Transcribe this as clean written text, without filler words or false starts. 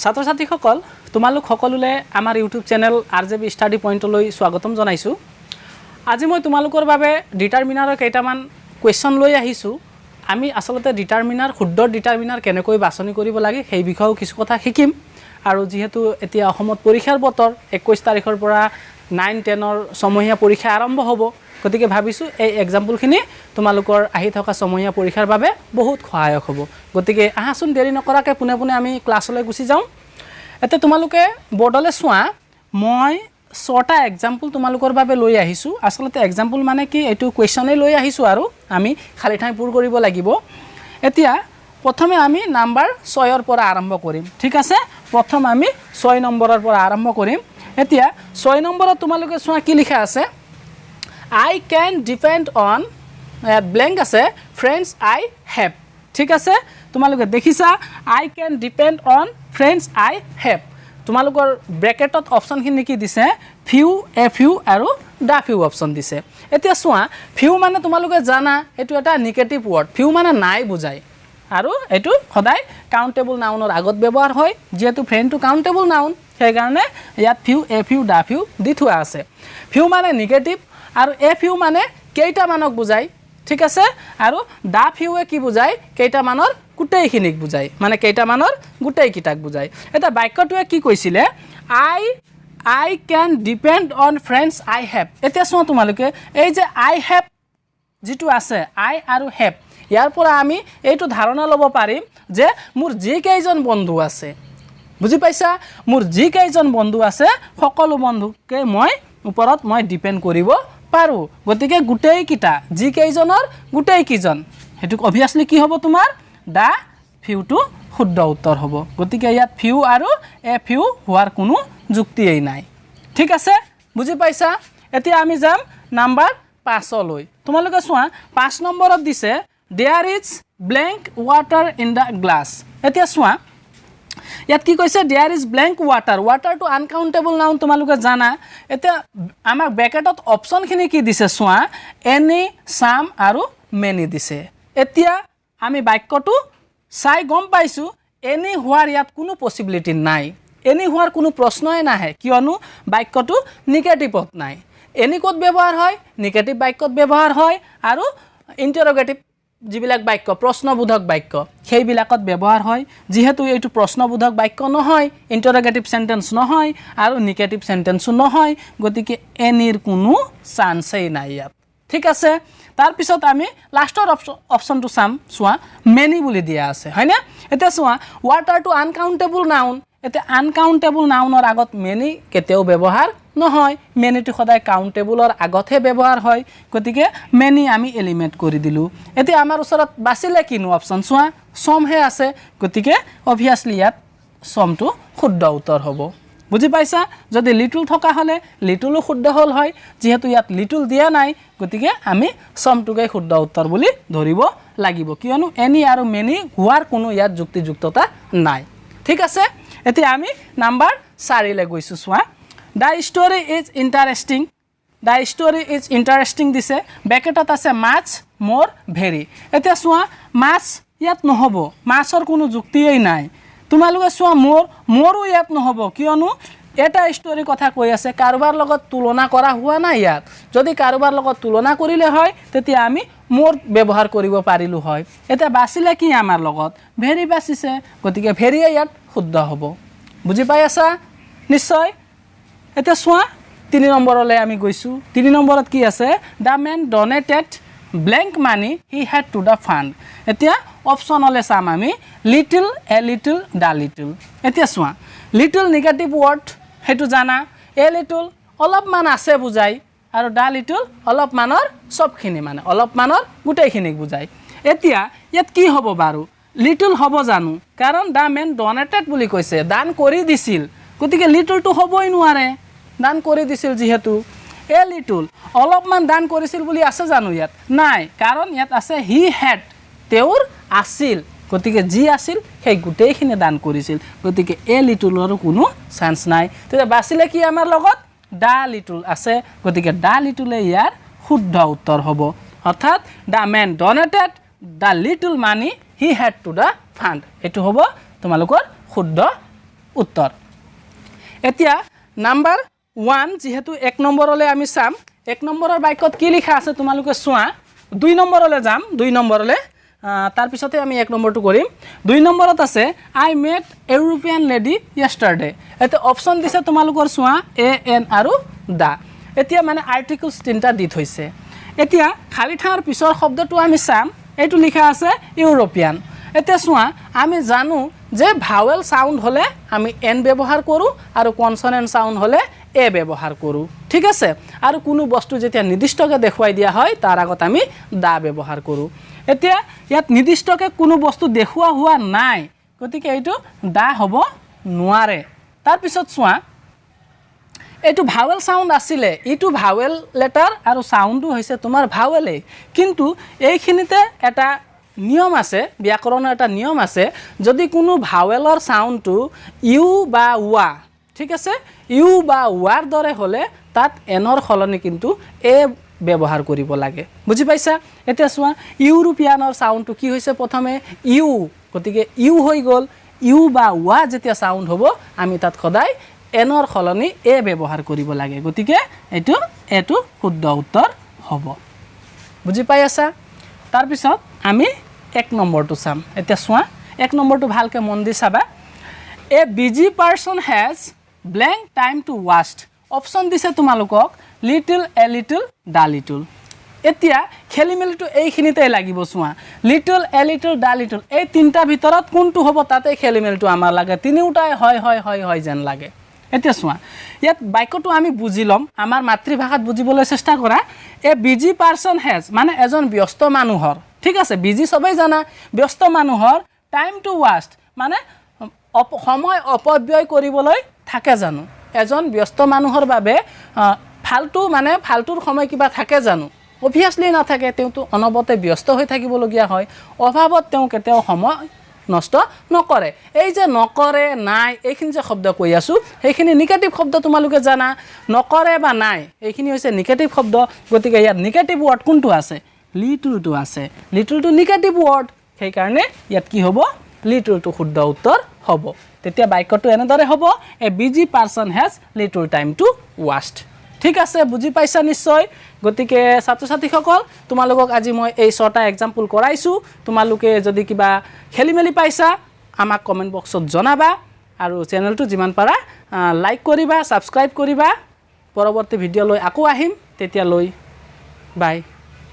ছাত্ৰ ছাত্ৰীসকল, তোমালোক সকলোলৈ আমাৰ YouTube channel R J B study পইণ্টলৈ স্বাগতম জনাইছোঁ। আজি মই তোমালোকৰ বাবে ডিটাৰমিনাৰৰ কেইটামান কুৱেশ্যন লৈ আহিছোঁ। আমি আচলতে ডিটাৰমিনাৰ, শুদ্ধ ডিটাৰমিনাৰ কেনেকৈ বাছনি কৰিব লাগে, সেই বিষয়েও কিছু কথা শিকিম। আৰু যিহেতু এতিয়া অসমত পৰীক্ষাৰ বতৰ, 21 তাৰিখৰ পৰা নাইন টেনৰ ছমহীয়া পৰীক্ষা আৰম্ভ হ'ব, গতিকে ভাবিছোঁ এই এক্সাম্পলখিনি তোমালোকৰ আহি থকা ছমহীয়া পৰীক্ষাৰ বাবে বহুত সহায়ক হ'ব। গতিকে আহাচোন, দেৰি নকৰাকৈ পোনে পোনে আমি ক্লাছলৈ গুচি যাওঁ। এতিয়া তোমালোকে বৰ্ডলৈ চোৱা, মই ছটা এক্সাম্পল তোমালোকৰ বাবে লৈ আহিছোঁ। আচলতে এক্সাম্পল মানে কি, এইটো কুৱেশ্যনেই লৈ আহিছোঁ আৰু আমি খালী ঠাই পূৰ কৰিব লাগিব। এতিয়া প্ৰথমে আমি নাম্বাৰ 6ৰ পৰা আৰম্ভ কৰিম, ঠিক আছে? প্ৰথম আমি 6 নম্বৰৰ পৰা আৰম্ভ কৰিম। এতিয়া 6 নম্বৰত তোমালোকে চোৱা, কি লিখা আছে? "I can depend on", ইয়াত ব্লেংক আছে, "friends I have"। ঠিক আছে, তোমালোকে দেখিছা, "I can depend on friends I have"। তোমালোকৰ ব্ৰেকেটত অপশ্যনখিনি কি দিছে? ফিউ, এ ফিউ আৰু the few option দিছে। এতিয়া চোৱা, ফিউ মানে তোমালোকে জানা, এইটো এটা নিগেটিভ ৱৰ্ড। ফিউ মানে নাই বুজায় আৰু এইটো সদায় কাউণ্টেবল নাউনৰ আগত ব্যৱহাৰ হয়। যিহেতু ফ্ৰেণ্ডটো কাউণ্টেবল নাউন, সেইকাৰণে ইয়াত few, a few, the few দি থোৱা আছে। ফিউ মানে নিগেটিভ আৰু এ ফিউ মানে কেইটামানক বুজায়, ঠিক আছে? আৰু the ফিউৱে কি বুজায়? কেইটামানৰ গোটেইখিনিক বুজায়, মানে কেইটামানৰ গোটেইকেইটাক বুজায়। এতিয়া বাক্যটোৱে কি কৈছিলে? "I can depend on friends I have"। এতিয়া চোৱা তোমালোকে, এই যে আই have যিটো আছে, আই আৰু have, ইয়াৰ পৰা আমি এইটো ধাৰণা ল'ব পাৰিম যে মোৰ যিকেইজন বন্ধু আছে, বুজি পাইছা, মোৰ যিকেইজন বন্ধু আছে, সকলো বন্ধুকে মই ওপৰত মই ডিপেণ্ড কৰিব পাৰোঁ। গতিকে গোটেইকেইটা, যিকেইজনৰ গোটেইকেইজন, সেইটো অভিয়াছলি কি হ'ব? তোমাৰ the ফিউটো শুদ্ধ উত্তৰ হ'ব। গতিকে ইয়াত ফিউ আৰু এ ফিউ হোৱাৰ কোনো যুক্তিয়েই নাই। ঠিক আছে, বুজি পাইছা? এতিয়া আমি যাম নাম্বাৰ 5লৈ। তোমালোকে চোৱা, 5 নম্বৰত দিছে, "There is blank water in the glass"। এতিয়া চোৱা, ইয়াত কি কৈছে? "There is blank water"। ৱাটাৰটো uncountable noun, তোমালোকে জানা। এতিয়া আমাক ব্ৰেকেটত অপশ্যনখিনি কি দিছে চোৱা, এনি, চাম আৰু মেনি দিছে। এতিয়া আমি বাক্যটো চাই গম পাইছোঁ, এনি হোৱাৰ ইয়াত কোনো পচিবিলিটি নাই। এনি হোৱাৰ কোনো প্ৰশ্নই নাহে, কিয়নো বাক্যটো নিগেটিভত নাই। এনি ক'ত ব্যৱহাৰ হয়? নিগেটিভ বাক্যত ব্যৱহাৰ হয় আৰু ইণ্টাৰগেটিভ যিবিলাক বাক্য, প্ৰশ্নবোধক বাক্য, সেইবিলাকত ব্যৱহাৰ হয়। যিহেতু এইটো প্ৰশ্নবোধক বাক্য নহয়, ইণ্টাৰগেটিভ চেণ্টেন্স নহয় আৰু নিগেটিভ চেণ্টেন্সো নহয়, গতিকে এনিৰ কোনো চান্সেই নাই ইয়াত। ঠিক আছে, তাৰপিছত আমি লাষ্টৰ অপশ্যনটো চাম। চোৱা, মেনি বুলি দিয়া আছে, হয়নে? এতিয়া চোৱা, ৱাটাৰটো আনকাউণ্টেবল নাউন। এতিয়া আনকাউণ্টেবল নাউনৰ আগত মেনি কেতিয়াও ব্যৱহাৰ নহয়। মেনিটো সদায় কাউণ্টেবলৰ আগতহে ব্যৱহাৰ হয়। গতিকে মেনি আমি এলিমিনেট কৰি দিলোঁ। এতিয়া আমাৰ ওচৰত বাচিলে কিনো অপশ্যন? চোৱা, চমহে আছে। গতিকে অভিয়াছলি ইয়াত চমটো শুদ্ধ উত্তৰ হ'ব। বুজি পাইছা? যদি লিটল থকা হ'লে লিটলো শুদ্ধ হ'ল হয়। যিহেতু ইয়াত লিটল দিয়া নাই, গতিকে আমি চমটোকে শুদ্ধ উত্তৰ বুলি ধৰিব লাগিব, কিয়নো এনি আৰু মেনি হোৱাৰ কোনো ইয়াত যুক্তিযুক্ততা নাই। ঠিক আছে, এতিয়া আমি নাম্বাৰ 4লৈ গৈছোঁ। চোৱা, "The story is interesting"। "The story is interesting" দিছে, ব্ৰেকেটত আছে মাছ, মোৰ, ভেৰি। এতিয়া চোৱা, মাছ ইয়াত নহ'ব, মাছৰ কোনো যুক্তিয়েই নাই। তোমালোকে চোৱা, মোৰ, মোৰো ইয়াত নহ'ব, কিয়নো এটা ষ্টৰীৰ কথা কৈ আছে, কাৰোবাৰ লগত তুলনা কৰা হোৱা নাই ইয়াত। যদি কাৰোবাৰ লগত তুলনা কৰিলে হয়, তেতিয়া আমি মোৰ ব্যৱহাৰ কৰিব পাৰিলোঁ হয়। এতিয়া বাচিলে কি আমাৰ লগত? ভেৰি বাচিছে। গতিকে ভেৰিয়ে ইয়াত শুদ্ধ হ'ব। বুজি পাই আছা নিশ্চয়? এতিয়া চোৱা, 3 নম্বৰলৈ আমি গৈছোঁ। 3 নম্বৰত কি আছে? "The man donated blank money he had to the fund"। এতিয়া অপশ্যনলৈ চাম আমি, little, a little, the little। এতিয়া চোৱা, লিটল নিগেটিভ ৱৰ্ড, সেইটো জানা। এ লিটল অলপমান আছে বুজায় আৰু the little অলপমানৰ চবখিনি, মানে অলপমানৰ গোটেইখিনিক বুজায়। এতিয়া ইয়াত কি হ'ব বাৰু? লিটল হ'ব জানো? কাৰণ the man donated বুলি কৈছে, দান কৰি দিছিল। গতিকে লিটলটো হ'বই নোৱাৰে, দান কৰি দিছিল যিহেতু। এ লিটল, অলপমান দান কৰিছিল বুলি আছে জানো ইয়াত? নাই, কাৰণ ইয়াত আছে he had, তেওঁৰ আছিল। গতিকে যি আছিল সেই গোটেইখিনি দান কৰিছিল। গতিকে এ লিটলৰো কোনো চান্স নাই। তেতিয়া বাচিলে কি আমাৰ লগত? The little আছে। গতিকে the লিটলে ইয়াৰ শুদ্ধ উত্তৰ হ'ব। অৰ্থাৎ "The man donated the little money he had to the fund", এইটো হ'ব তোমালোকৰ শুদ্ধ উত্তৰ। এতিয়া নাম্বাৰ 1, যিহেতু 1 নম্বৰলৈ আমি চাম, 1 নম্বৰৰ বাক্যত কি লিখা আছে তোমালোকে চোৱা। 2 নম্বৰলৈ যাম, 2 নম্বৰলৈ, তাৰপিছতে আমি 1 নম্বৰটো কৰিম। 2 নম্বৰত আছে I met European lady yesterday. এতিয়া অপশ্যন দিছে তোমালোকৰ চোৱা এ, এন আৰু দা। এতিয়া মানে আৰ্টিকলছ তিনিটা দি থৈছে। এতিয়া খালী ঠাইৰ পিছৰ শব্দটো আমি চাম, এইটো লিখা আছে ইউৰোপিয়ান। এতিয়া চোৱা, আমি জানো যে ভাৱেল চাউণ্ড হ'লে আমি এন ব্যৱহাৰ কৰোঁ আৰু কনচনেণ্ট চাউণ্ড হ'লে এ ব্যৱহাৰ কৰোঁ, ঠিক আছে। আৰু কোনো বস্তু যেতিয়া নিৰ্দিষ্টকৈ দেখুৱাই দিয়া হয় তাৰ আগত আমি দা ব্যৱহাৰ কৰোঁ। এতিয়া ইয়াত নিৰ্দিষ্টকৈ কোনো বস্তু দেখুওৱা হোৱা নাই, গতিকে এইটো দা হ'ব নোৱাৰে। তাৰপিছত চোৱা, এইটো ভাৱেল চাউণ্ড আছিলে, এইটো ভাৱেল লেটাৰ আৰু চাউণ্ডটো হৈছে তোমাৰ ভাৱেলেই, কিন্তু এইখিনিতে এটা নিয়ম আছে, ব্যাকৰণৰ এটা নিয়ম আছে। যদি কোনো ভাৱেলৰ চাউণ্ডটো ইউ বা ৱা, ঠিক আছে, ইউ বা ৱাৰ দৰে হ'লে তাত এনৰ সলনি কিন্তু এ ব্যৱহাৰ কৰিব লাগে, বুজি পাইছা? এতিয়া চোৱা, ইউৰোপিয়ানৰ চাউণ্ডটো কি হৈছে প্ৰথমে ইউ, গতিকে ইউ হৈ গ'ল। ইউ বা ৱা যেতিয়া চাউণ্ড হ'ব আমি তাত সদায় এনৰ সলনি এ ব্যৱহাৰ কৰিব লাগে, গতিকে এইটো শুদ্ধ উত্তৰ হ'ব। বুজি পাই আছা? তাৰপিছত আমি 1 নম্বৰটো চাম। এতিয়া চোৱা, 1 নম্বৰটো ভালকৈ মন দি চাবা। A busy person has blank time to waste. Option দিছে তোমালোকক little, a little, the little. এতিয়া খেলি মেলিটো এইখিনিতে লাগিব। চোৱা, little, a little, the little, এই তিনিটাৰ ভিতৰত কোনটো হ'ব তাতে খেলি মেলিটো আমাৰ লাগে। তিনিওটাই হয় হয় হয় হয় যেন লাগে। এতিয়া চোৱা, ইয়াত বাক্যটো আমি বুজি ল'ম, আমাৰ মাতৃভাষাত বুজিবলৈ চেষ্টা কৰা। এ বিজি পাৰ্চন হেজ মানে এজন ব্যস্ত মানুহৰ, ঠিক আছে, বিজি চবেই জানা, ব্যস্ত মানুহৰ টাইম টু ৱাষ্ট মানে সময় অপব্যয় কৰিবলৈ থাকে জানো? এজন ব্যস্ত মানুহৰ বাবে ফাল্টু মানে ফাল্টুৰ সময় কিবা থাকে জানো? অভিয়াছলি নাথাকে। তেওঁতো অনবৰতে ব্যস্ত হৈ থাকিবলগীয়া হয়, অভাৱত তেওঁ কেতিয়াও সময় নষ্ট নকৰে। এই যে নকৰে, নাই, এইখিনি যে শব্দ কৈ আছোঁ সেইখিনি নিগেটিভ শব্দ, তোমালোকে জানা। নকৰে বা নাই, এইখিনি হৈছে নিগেটিভ শব্দ। গতিকে ইয়াত নিগেটিভ ৱৰ্ড কোনটো আছে? লিটলটো আছে। লিটলটো নিগেটিভ ৱৰ্ড, সেইকাৰণে ইয়াত কি হ'ব? লিটলটো শুদ্ধ উত্তৰ হ'ব। তেতিয়া বাক্যটো এনেদৰে হ'ব, a busy person has little time to waste. ঠিক আছে, বুজি পাইছা নিশ্চয়। গতিকে ছাত্ৰ ছাত্ৰীসকল, তোমালোকক আজি মই এই 6টা এক্সাম্পল কৰাইছোঁ। তোমালোকে যদি কিবা খেলি মেলি পাইছা আমাক কমেণ্ট বক্সত জনাবা, আৰু চেনেলটো যিমান পাৰা লাইক কৰিবা, ছাবস্ক্ৰাইব কৰিবা। পৰৱৰ্তী ভিডিঅ'লৈ আকৌ আহিম, তেতিয়ালৈ বাই।